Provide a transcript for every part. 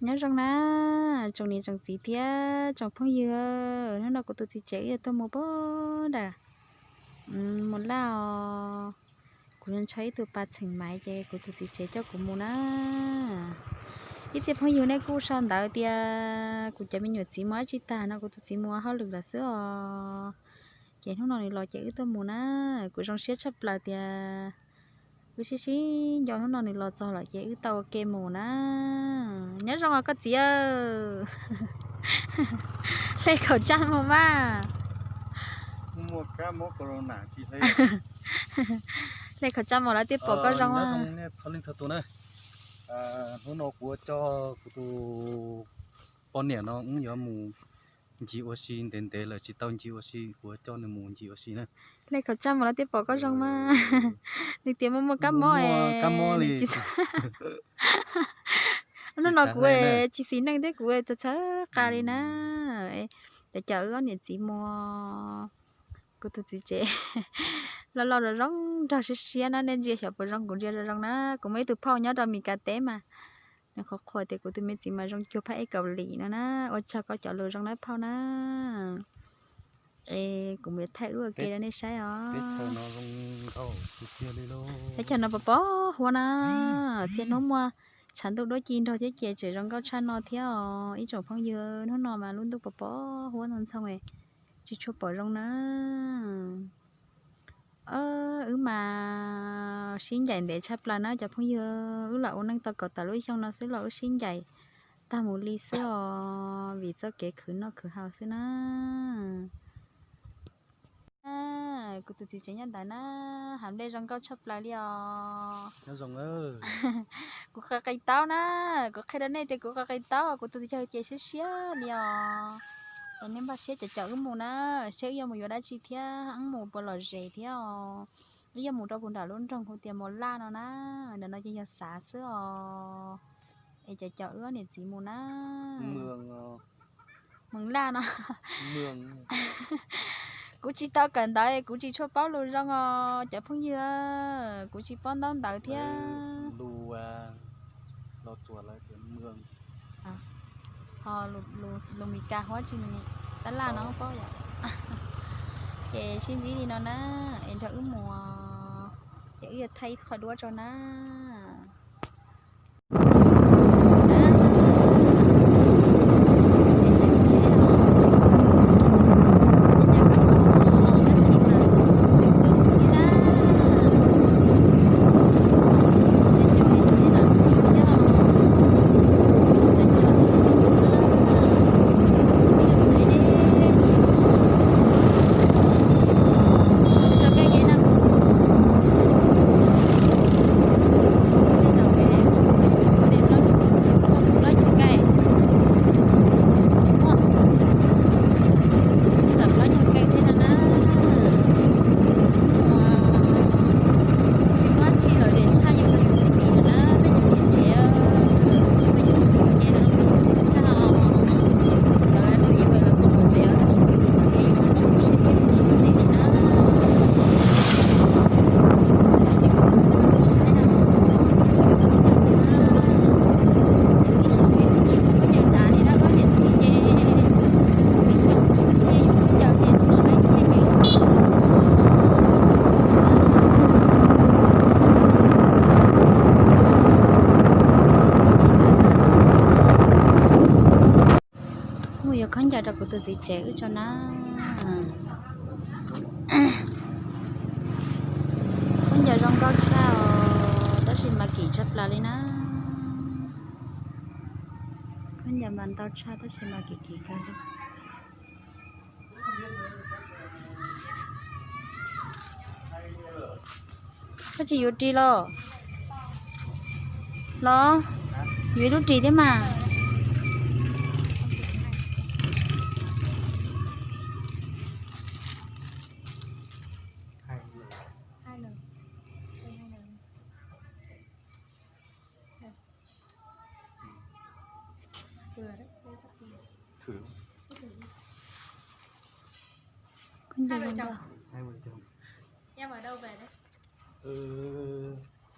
Nyob zoo na, tsoom niam tsoom txiv thiab tsoom phooj ywg, hnub no kuv tus txiv tsev wb yuav tuaj mus pog nram Mus Laj os. Kuv ntshaw ib tug pas txheem maiv ces kuv tus txiv tsev coj kuv mus na. Ib txhia phooj ywg nej kuj sau ntawv tias kuv cov me nyuam txiv mus dab tsi tag no, kuv tus txiv mus ua hauj lwm lawm xwb os. Ces hnub no nws los ces wb tuaj mus na. Kuv zoo siab tshaj plaws tias wb sib sib nco hnub no nws los txog lawm ces wb tau ua ke mus na. Nyob zoo os koj txiv. Hle khẩu trang mus mas. Hle khẩu trang mus lawv thiaj pom koj zoo. Hnub no kuv ua coj kuv tus poj niam no wb yuav mus ncig ua si ntev ntev lawm tsis tau ncig ua si, kuv ua coj nws mus ncig ua si na. Hle khẩu trang mus lawv thiaj pom koj zoo mas. Nws tias muaj muaj kab mob, kab mob li. Hnub no kuv tsis xis neej thiab kuv txhawj txhawj qa li na. Cov cov wb ob niam txiv mus, kuv tus txiv tsev los los zoo zoo nraug siab siab na, nej ntsia xyov puas zoo, kuv ntsia zoo zoo na. Kuv muaj ib tug phauj nyob rau Mes Kas teb mas nws qhuas qhuas tias kuv tus me txiv mas zoo cuag phab ej Kaus Lim no na. Ua tsaug koj cov lus zoo na phauj na. Es kuv mus thaij wb ua ke rau nej saib os. Teb chaws no pos pos huab na, txhia hnub muaj tshav ntuj duab ci nrog thiab ces tseem zoo nkauj tshaj no thiab os ib tsoom phooj ywg. Hnub no mas lub ntuj pos pos huab ntxhoo ntxhoo, tsis tshua pom zoo na. Wb mas sib ncaim ntev tshaj plaws na cov phooj ywg, wb los ua neej tau kaum tawm lub xyoo no xwb los wb sib ncaim tag mus li xwb os, vim txoj kev khwv noj khwv haus xwb na. Kuv tus txiv tsev nyob ntawd na, hav nplej zoo nkauj tshaj plaws li os. Kuv qe qe taub na, kuv qhia rau nej tias kuv qe qe taub, kuv tus txiv tsev ces siab siab li os. Es nej npaj siab cov cov wb mus na, seb wb yuav mus yuav dab tsi thiab, wb mus puas lom zem thiab os. Wb yuav mus rau puag nram lub nroog hu tias Mos Laj no na, ntawm no ces yog xav xwb os. Es cov cov wb ob niam txiv mus na. Mos Laj no. Kuv tsis tau kawm ntawv, kuv tsis tshua paub lus zoo os cov phooj ywg, kuv tsis paub ntaub ntawv thiab. Ho lus Mes Kas huab tsis tab laj no paub yom. Ces sib ntsib li no na, es nrog wb mus, ces wb yuav thaij ib qho duab rau na. Mus yuav khaub ncaws rau kuv tus txiv tsev wb tso na. Khaub ncaws zoo nkauj tshaj os, tab sis mas kim tshaj plaws li na. Khaub ncaws mas ntau tshaj tab sis mas kim kim kawg li. Koj tsis yuav ris los? Los, yuav ib lub ris thiab mas.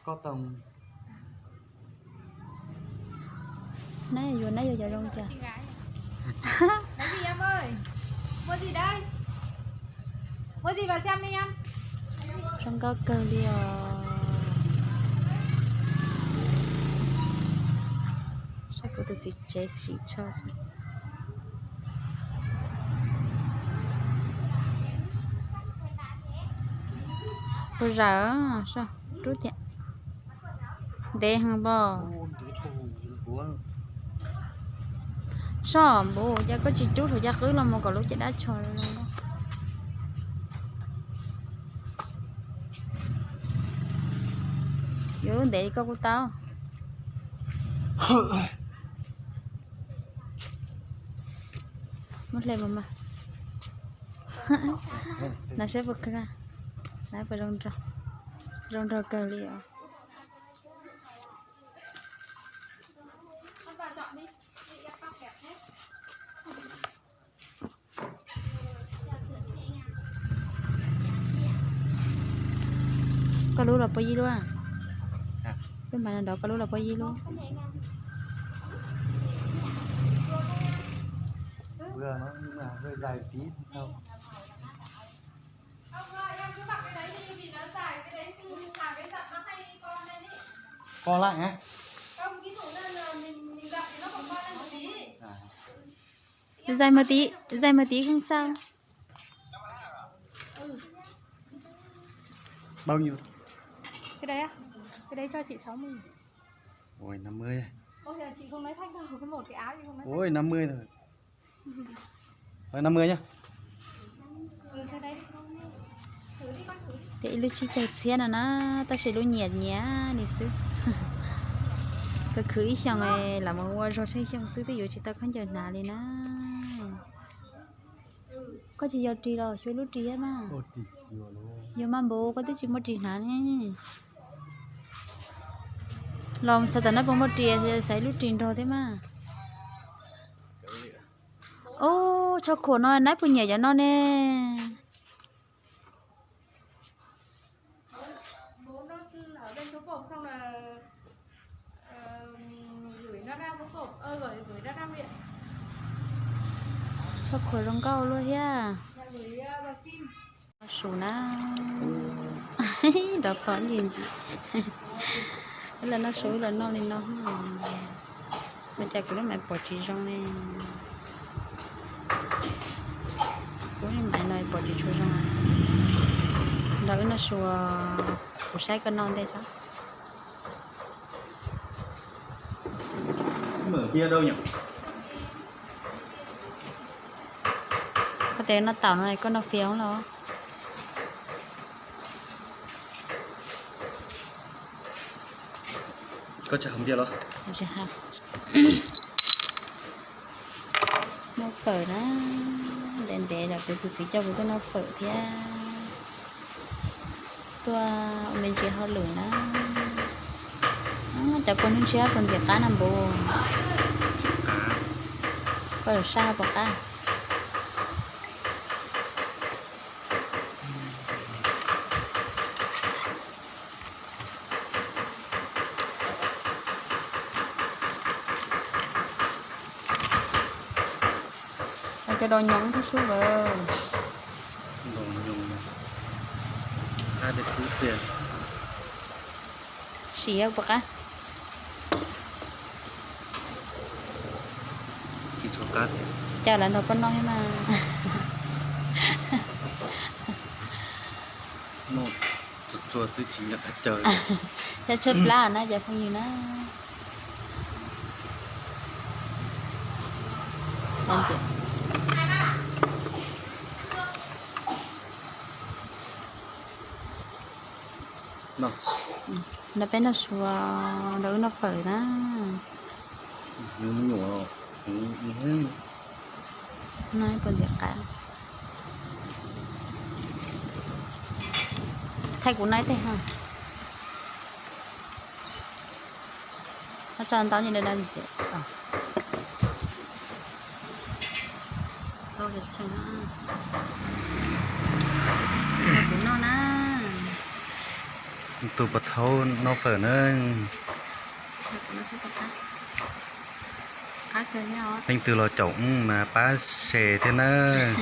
Koj tau Nab yuav, nab yuav cov zoo cas? Mua gì đây? Mua gì vào xem đi em. Zoo nkauj kawg li os. Saib kuv tus txiv tsev sim tsho. Puas zawm, rub tiag. Ntev heev npog. Soj npum, cas koj tsis rub saum caj qwb los mus kom lub caj dab tsho. Yuav lub ntev koj kuj tau. Muab hle mus mas. Nov saib puas kawg, nov puas zoo nraug, zoo nraug kawg li os. Koj lub los puas yig lub? Lub mas no nrov koj lub los puas yig lub? Koj laj. Dây mà tí, dây mà tí không sao. Bao nhiêu? Cái đấy á? Cái đấy cho chị sáu mươi. Ôi, năm mươi. Ôi, chị không nói thách đâu, cái một cái áo chị không nói thách. Ôi, năm mươi thôi. Thôi, năm mươi nhá. Ces ib lub tsib caug txhiab no na, tab sis lub nyiam nyiam li xwb. Koj khwv ib xyoos los mus ua zog tsheej xyoo xwb twb yuav tsis tau khaub ncaws hnav li na. Koj tsis yog ris los xyuas lub ris thiab mas. Yuav mas npus koj twb tsis muaj ris hnav ne. Los xav tom nab puas muaj ris, xav lub ris nrog thiab mas. Ub, tsho khuam no nab puas nyiam cov no ne? Tsho khuam zoo nkauj luaj thiab. Noj su na. Nrov plhom ntsis ntsis. Wb los noj su wb los noj li no. Ua cas kuv lub maiv pom tsis zoo ne? Kuv lub maiv no pom tsis tshua zoo. Nrog wb noj su, kuv saib koj noj ntej tso. Koj tes noj taum no koj noj fias los? Koj tsis haus npias los? Tsis haus. Noj fawm na, ntev ntev lawm kuv tus txiv coj kuv tuaj noj fawm thiab tuaj ua me ntsis hauj lwm na. Cov kua hnub ntshiab puas ntxim qab na npus? Koj lub sab puas qab? Cov dos nyoos thiab sub lawm. Sim puas qab? Cas lawv nrog koj noj thiab mas. Tsuas tsuas xwb tsis nco qab caw. Yog tshaib plab na cov phooj ywg na. No peb noj su, nrog wb noj fawm na. No puas ntxim qab? Thaij kuv noj ib teg ho. Tso ntau, tau tshee. Kuv noj na. Tus puas thaub noj fawm na. Leej twg los caum wb mas pab share thiab nawb.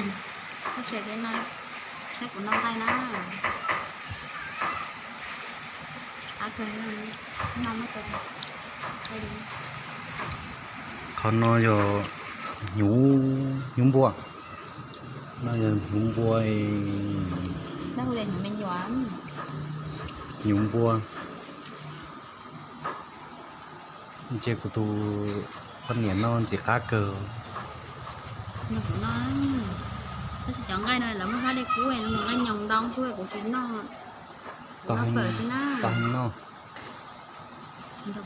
Qhov no yog hnyuv, hnyuv npua. No yog hnyuv npua. Hnyuv npua. Ntshe kuv tus poj niam noj ntxim qab kawg. Tab sis cov nqaij no lawv muaj hab li kub, nqaij nyoos ntau, kuv tsis noj. Tau noj.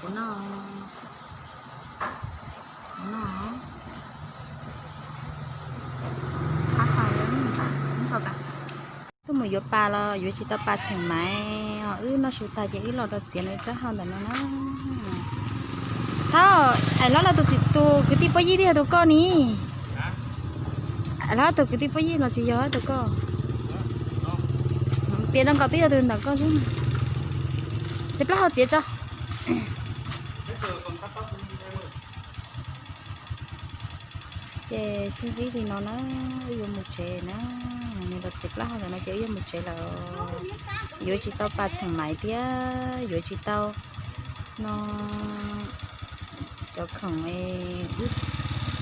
Kuv noj. Tuaj mus yuav pas los yuav tsis tau pas txheem maiv, wb noj su tag ces wb los rau txiav nws rab hau ntawm no na. Thov, hais hlob no tus txiv, tus kwv tij Puab Yij twb yog tus koj ni. Hais hlob tus kwv tij Puab Yij los tsis yog tus koj. Tias zoo nkaus twb yog tus ntawm koj xwb. Txiav plaub hau txiav tso. Ces sib ntsib li no na, wb yuav mus tsev na. Nws los txiav plaub hau ntawm no ces wb yuav mus tsev lawm. Yuav tsis tau pas txheem maiv thiab yuav tsis tau no cov khoom wb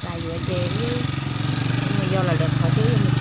xav yuav ces wb mus yos lawm lawm qhov twg wb yuav mus